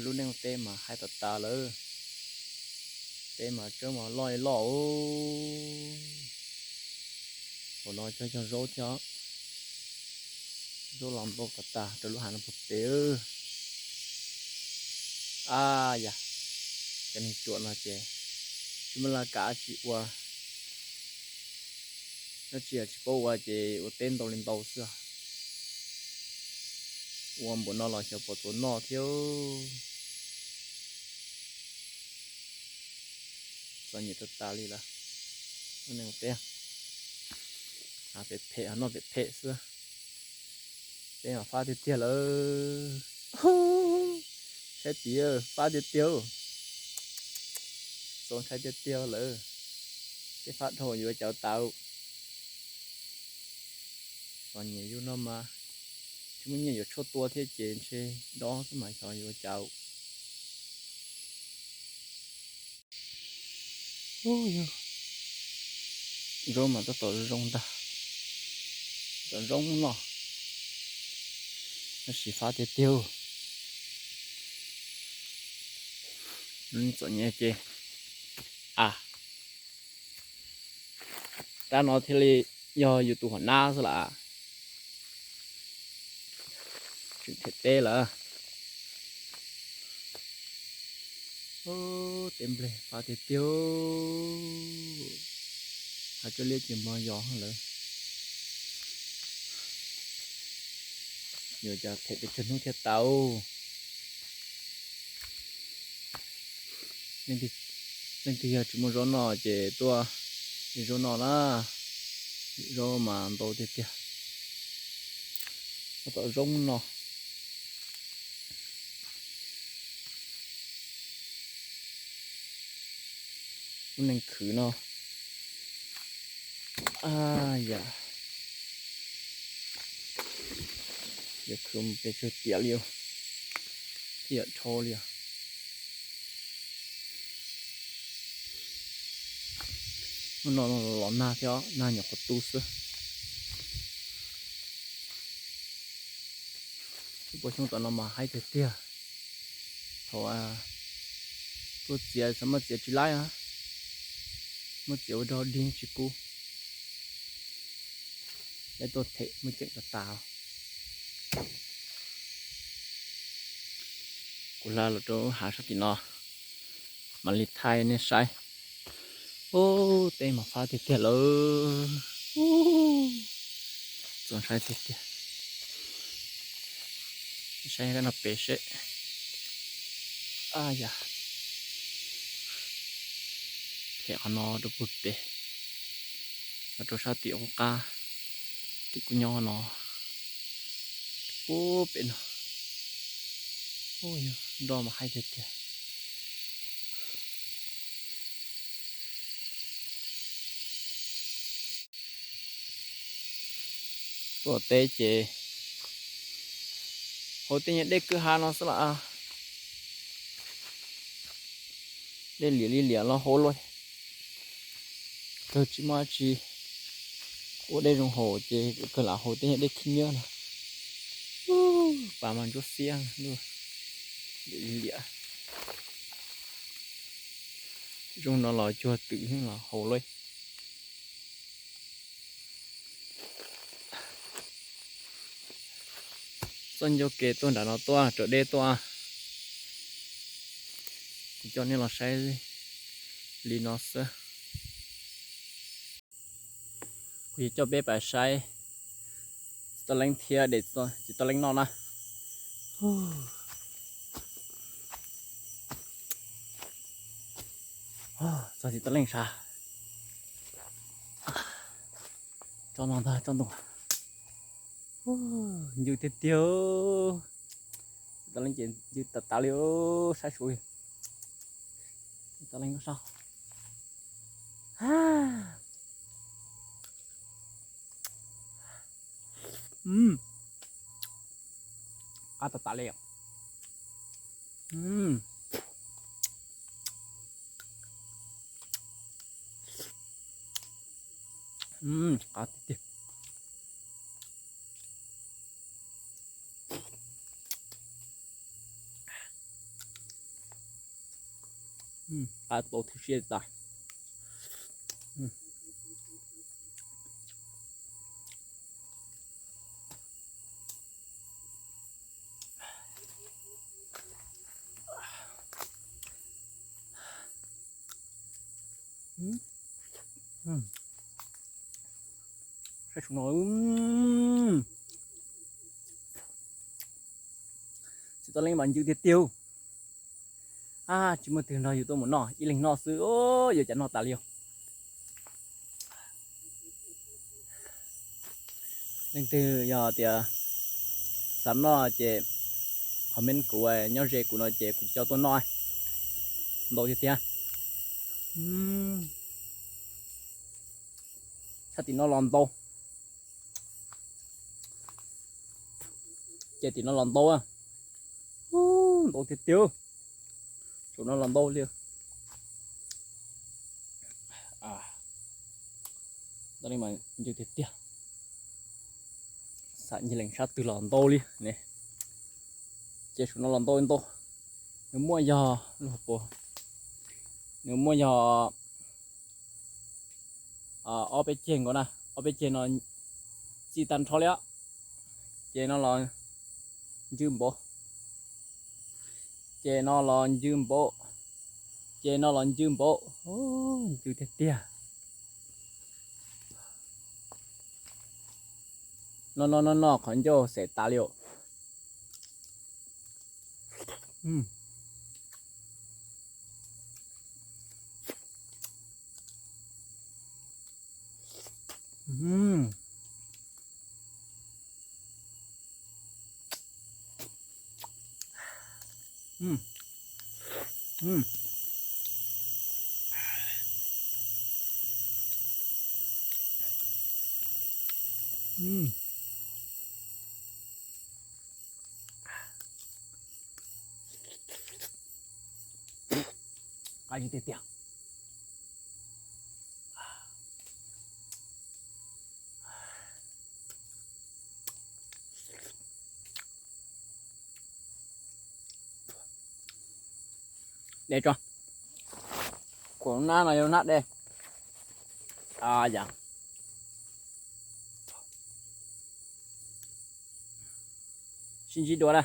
Lub neej teb mas haib tas tas lawm. Teb mas tseeb mas loj li loj. Hauv no cog cog zaub thiab. Zaub los ntau tas tas rau lub hav no puag pem. A yam, cov neeg ruam no ces tsis muaj laj kam tsis ua, dab tsi tsis paub ua ces ua teb ntau li ntau xwb. Ua npaum no los xyov puas tau noj thiab. Txom nyem tas tas li lawm. Lub neej teb, phem phem noj phem phem xwb. Teb mas fab tiag tiag lawm. Saib tid, fab tiag tiag. Txaus ntshai tiag tiag lawm. Tej fab dhau yuav cas tau. Txom nyem yus no mas tsis muaj nyiaj yuav tshuaj tua thiab ces ntshe dob xwb mas xyov yuav cas. Zaub mas tab tom zoo ntag. Tom zoo no, tab sis fab tiag tiag. Txom nyem ces, a, rab no thiaj li yog yus tus hom nab xwb las. Tseem them teb lawm. Teb nplej fab tiag tiag. Hav tsuab liab ces mog yos lawm. Yuav cas them pes tsawg hnub thiaj tau. Leej twg yog tsis muaj zaub noj ces tuaj zaub noj na. Zaub mas ntau tiag tiag. Tab tom zoo no. Lub neej khwv no, a yam, yog khwv mus pes tsawg tiam li, thiaj yam dhau li os. Hnub no los nag thiab, nag nyuam qhuav tu xwb. Lub pob xyoob tom no mas haib tiag tiag. Thaum tuaj txiav xav muab txiav tsis laib, muab txiav ua dog dig tsis kub. Peb tuaj them muaj ceem tas tas. Kuv hla los rau hav sab tim no, mam li thaij nej saib. Ub, teb mas fab tiag tiag lawm. Txaus ntshai tiag tiag. Saib kab no pem seb. A yam, them qhov no rau puag pem, los rau sab tim qub qab, tim kuv nyob no, puag pem no. Ub, nroj mas haib tiag tiag. Tuaj teb ces hauv tej nyuag dej kwj ha no xwb las. Dej liam li liam los hauv luaj. Kawg tsis muaj dab tsi ua dej zoo haus ces kawg lam haus tej nyuag dej khib nyiab no. Pas mas ntsuab xiab, liam li liam. Zoo no los cuag twm los haus luaj. Txoj ncauj kev tuaj nram no tuaj raws dej tuaj. Kuv coj nej los saib li no xwb. Kuv yuav coj peb pais saib txiv toj leeb thiab de txiv toj leeb noj na. Txog txiv toj leeb sas. Tso no ntag, tso ntoo. Ncw tiag tiag. Txiv toj leeb ces ncw tas tas li, saib su li. Txiv toj leeb no sas. Qab tas tas li. Qab tiag tiag. Qab tau thiab siab tas. Saib saum no, txiv tau leej mas ncw tiag tiag. Tsis muaj twg nrog yus tuaj mus noj, ib leeg noj xwb yuav cas noj tas li os. Leej twg yog tias xav noj ces comment kuv, nyob ze kuv no ces kuv coj tuaj noj. Ntau tiag tiag. Tshaj tim no los ntau. Ces tim no los ntau. Ntau tiag tiag. Saum no los ntau li. Ntau li mas ncw tiag tiag. Xav ncig lees sab twg los ntau li ne. Ces saum no los ntau ntau. Nws muaj yog lub hauv paus, nws muaj yog ob peb ceg nkaus na, ob peb ceg no txij tag nrho li os. Ces no los ncw npaum, ces no los ncw npaum, ces no los ncw npaum, ncw tiag tiag. No no no no qhov ncauj xes tas li os. Qab zib tiag tiag. De tso, kuv nab no yog nab de. Yam, sib ntsib dua na.